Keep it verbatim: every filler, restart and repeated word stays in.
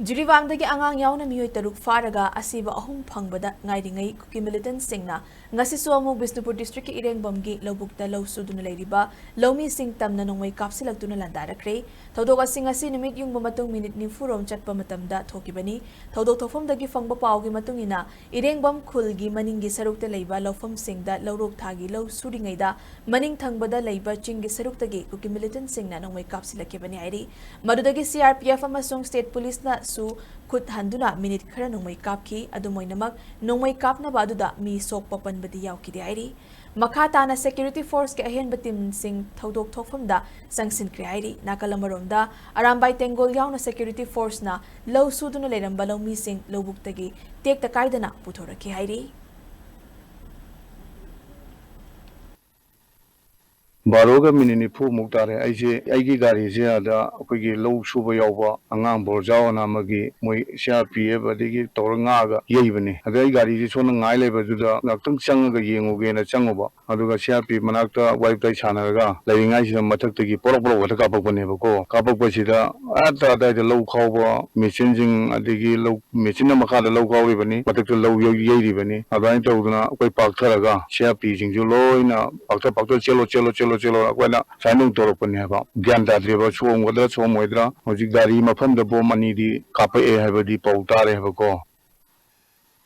ꯖꯤꯔꯤꯕꯥꯝꯗꯒꯤ ꯑꯉꯥꯡ ꯌꯥꯎꯅ ꯃꯤꯑꯣꯏ ꯇꯔꯨꯛ ꯐꯥꯔꯒ ꯑꯁꯤꯕ ꯑꯍꯨꯝ ꯐꯪꯕꯗ ꯉꯥꯏꯔꯤꯉꯩ ꯀꯨꯀꯤ ꯃꯤꯂꯤꯇꯦꯟꯠꯁꯤꯡꯅ ꯉꯁꯤꯁꯨ ꯑꯃꯨꯛ ꯕꯤꯁꯅꯨꯄꯨꯔ ꯗꯤꯁꯇ꯭ꯔꯤꯛꯀꯤ ꯏꯔꯦꯡꯕꯝꯒꯤ ꯂꯧꯕꯨꯛꯇ ꯂꯧ ꯁꯨꯗꯨꯅ ꯂꯩꯔꯤꯕ ꯂꯧꯃꯤꯁꯤꯡ ꯇꯝꯅ ꯅꯣꯡꯃꯩ ꯀꯥꯞꯁꯤꯜꯂꯛꯇꯨꯅ ꯂꯥꯟꯗꯥꯔꯛꯈ꯭ꯔꯦ꯫ ꯊꯧꯗꯣꯛ ꯑꯁꯤ ꯉꯁꯤ ꯅꯨꯃꯤꯠ ꯌꯨꯡꯕ ꯃꯇꯨꯡ ꯃꯤꯅꯤꯠ ꯅꯤꯐꯨ ꯔꯣꯝ ꯆꯠꯄ ꯃꯇꯝꯗ ꯊꯣꯛꯈꯤꯕꯅꯤ꯫ ꯊꯧꯗꯣꯛ ꯊꯣꯛꯐꯝꯗꯒꯤ ꯐꯪꯕ ꯄꯥꯎꯒꯤ ꯃꯇꯨꯡ ꯏꯟꯅ, ꯏꯔꯦꯡꯕꯝ ꯈꯨꯜꯒꯤ ꯃꯅꯤꯡꯒꯤ ꯁꯔꯨꯛꯇ ꯂꯩꯕ ꯂꯧꯐꯝꯁꯤꯡꯗ ꯂꯧꯔꯣꯛ ꯊꯥꯒꯤ ꯂꯧ ꯁꯨꯔꯤꯉꯩꯗ ꯃꯅꯤꯡ ꯊꯪꯕꯗ ꯂꯩꯕ ꯆꯤꯡꯒꯤ ꯁꯔꯨꯛꯇꯒꯤ ꯀꯨꯀꯤ ꯃꯤꯂꯤꯇꯦꯟꯠꯁꯤꯡꯅ ꯅꯣꯡꯃꯩ ꯀꯥꯞꯁꯤꯜꯂꯛꯈꯤꯕꯅꯤ ꯍꯥꯏꯔꯤ꯫ ꯃꯗꯨꯗꯒꯤ ꯁꯤ ꯑꯥꯔ ꯄꯤ ꯑꯦꯐ ꯑꯃꯁꯨꯡ ꯁ꯭ꯇꯦꯠ ꯄꯨꯂꯤꯁꯅꯁꯨ ꯈꯨꯠ ꯍꯟꯗꯨꯅ ꯃꯤꯅꯤꯠ ꯈꯔ ꯅꯣꯡꯃꯩ ꯀꯥꯞꯈꯤ꯫ ꯑꯗꯨꯝ ꯑꯣꯏꯅꯃꯛ, ꯅꯣꯡꯃꯩ ꯀꯥꯞꯅꯕ ꯑꯗꯨꯗ ꯃꯤ ꯁꯣꯛꯄ ꯄꯟꯕꯗꯤ ꯌꯥꯎꯈꯤꯗꯦ ꯍꯥꯏꯔꯤ꯫ ꯃꯈꯥ ꯇꯥꯅ ꯁꯦꯀ꯭ꯌꯨꯔꯤꯇꯤ ꯐꯣꯔꯁꯀꯤ ꯑꯍꯦꯟꯕ ꯇꯤꯝꯁꯤꯡ ꯊꯧꯗꯣꯛ ꯊꯣꯛꯐꯝꯗ ꯆꯪꯁꯤꯟꯈ꯭ꯔꯦ ꯍꯥꯏꯔꯤ꯫ ꯅꯥꯀꯜ ꯑꯃꯔꯣꯝꯗ, ꯑꯔꯥꯝꯕꯥꯏ ꯇꯦꯡꯒꯣꯜ ꯌꯥꯎꯅ ꯁꯦꯀ꯭ꯌꯨꯔꯤꯇꯤ ꯐꯣꯔꯁꯅ ꯂꯧ ꯁꯨꯗꯨꯅ ꯂꯩꯔꯝꯕ ꯂꯧꯃꯤꯁꯤꯡ ꯂꯧꯕꯨꯛꯇꯒꯤ ꯇꯦꯛꯇ ꯀꯥꯏꯗꯅ ꯄꯨꯊꯣꯔꯛꯈꯤ ꯍꯥꯏꯔꯤ꯫ ꯕꯥꯔꯣꯒ ꯃꯤꯅꯤꯠ ꯅꯤꯐꯨꯃꯨꯛ ꯇꯥꯔꯦ꯫ ꯑꯩꯁꯦ, ꯑꯩꯒꯤ ꯒꯥꯔꯤꯁꯦ ꯑꯗ ꯑꯩꯈꯣꯏꯒꯤ ꯂꯧ ꯁꯨꯕ ꯌꯥꯎꯕ ꯑꯉꯥꯡ ꯕꯣꯔꯖꯥꯑꯣꯅ ꯑꯃꯒꯤ ꯃꯣꯏ ꯁꯤ ꯑꯥꯔ ꯄꯤ ꯑꯦꯐ ꯑꯗꯒꯤ ꯇꯧꯔ ꯉꯥꯛꯑꯒ ꯌꯩꯕꯅꯦ꯫ ꯑꯗ ꯑꯩ ꯒꯥꯔꯤꯁꯦ ꯁꯣꯝꯗ ꯉꯥꯏ ꯂꯩꯕꯗꯨꯗ ꯉꯥꯛꯇꯪ ꯆꯪꯉꯒ ꯌꯦꯡꯉꯨꯒꯦꯅ ꯆꯪꯉꯨꯕ꯫ ꯑꯗꯨꯒ ꯁꯤ ꯑꯥꯔ ꯄꯤ ꯃꯅꯥꯛꯇ ꯋꯥꯔꯤ ꯋꯥꯇꯥꯏ ꯁꯥꯟꯅꯔꯒ ꯂꯩꯔꯤꯉꯩꯁꯤꯗ ꯃꯊꯛꯇꯒꯤ ꯄꯣꯔꯣꯛ ꯄꯣꯔꯣꯛ ꯍꯦꯛꯇ ꯀꯥꯞꯄꯛꯄꯅꯦꯕꯀꯣ꯫ ꯀꯥꯞꯄꯛꯄꯁꯤꯗ ꯍꯦꯛꯇ ꯑꯗꯥꯏꯗ ꯂꯧ ꯈꯥꯎꯕ ꯃꯦꯆꯤꯟꯁꯤꯡ, ꯑꯗꯒꯤ ꯂꯧ ꯃꯦꯆꯤꯟꯅ ꯃꯈꯥꯗ ꯂꯧ ꯈꯥꯎꯔꯤꯕꯅꯤ, ꯃꯊꯛꯇ ꯂꯧ ꯌꯩ-, ꯌꯩꯔꯤꯕꯅꯤ꯫ ꯑꯗꯨꯃꯥꯏꯅ ꯇꯧꯗꯅ ꯑꯩꯈꯣꯏ ꯄꯥꯛꯊꯔꯒ ꯁꯤ ꯑꯥꯔ ꯄꯤꯁꯤꯡꯁꯨ ꯂꯣꯏꯅ ꯄꯥꯛꯊ ꯄꯥꯛꯊ "ꯆꯦꯜꯂꯣ, ꯆꯦꯜꯂꯣ, ꯆꯦꯜꯂꯣ, ꯆꯦꯜꯂꯣ" ꯑꯩꯈꯣꯏꯅ ꯁꯨꯃꯥꯏꯅ ꯑꯗꯨꯝ ꯇꯧꯔꯛꯄꯅꯦ ꯍꯥꯏꯕ꯫ ꯒ꯭ꯌꯥꯟ ꯇꯥꯗ꯭ꯔꯦꯕ, ꯁꯣꯝꯒꯗ꯭ꯔꯥ ꯁꯣꯝꯃꯣꯏꯗ꯭ꯔꯥ꯫ ꯍꯧꯖꯤꯛ ꯒꯥꯔꯤ ꯃꯐꯝꯗ ꯕꯣꯝ ꯑꯅꯤꯗꯤ ꯀꯥꯞꯄꯛꯑꯦ ꯍꯥꯏꯕꯗꯤ ꯄꯥꯎ ꯇꯥꯔꯦ ꯍꯥꯏꯕꯀꯣ꯫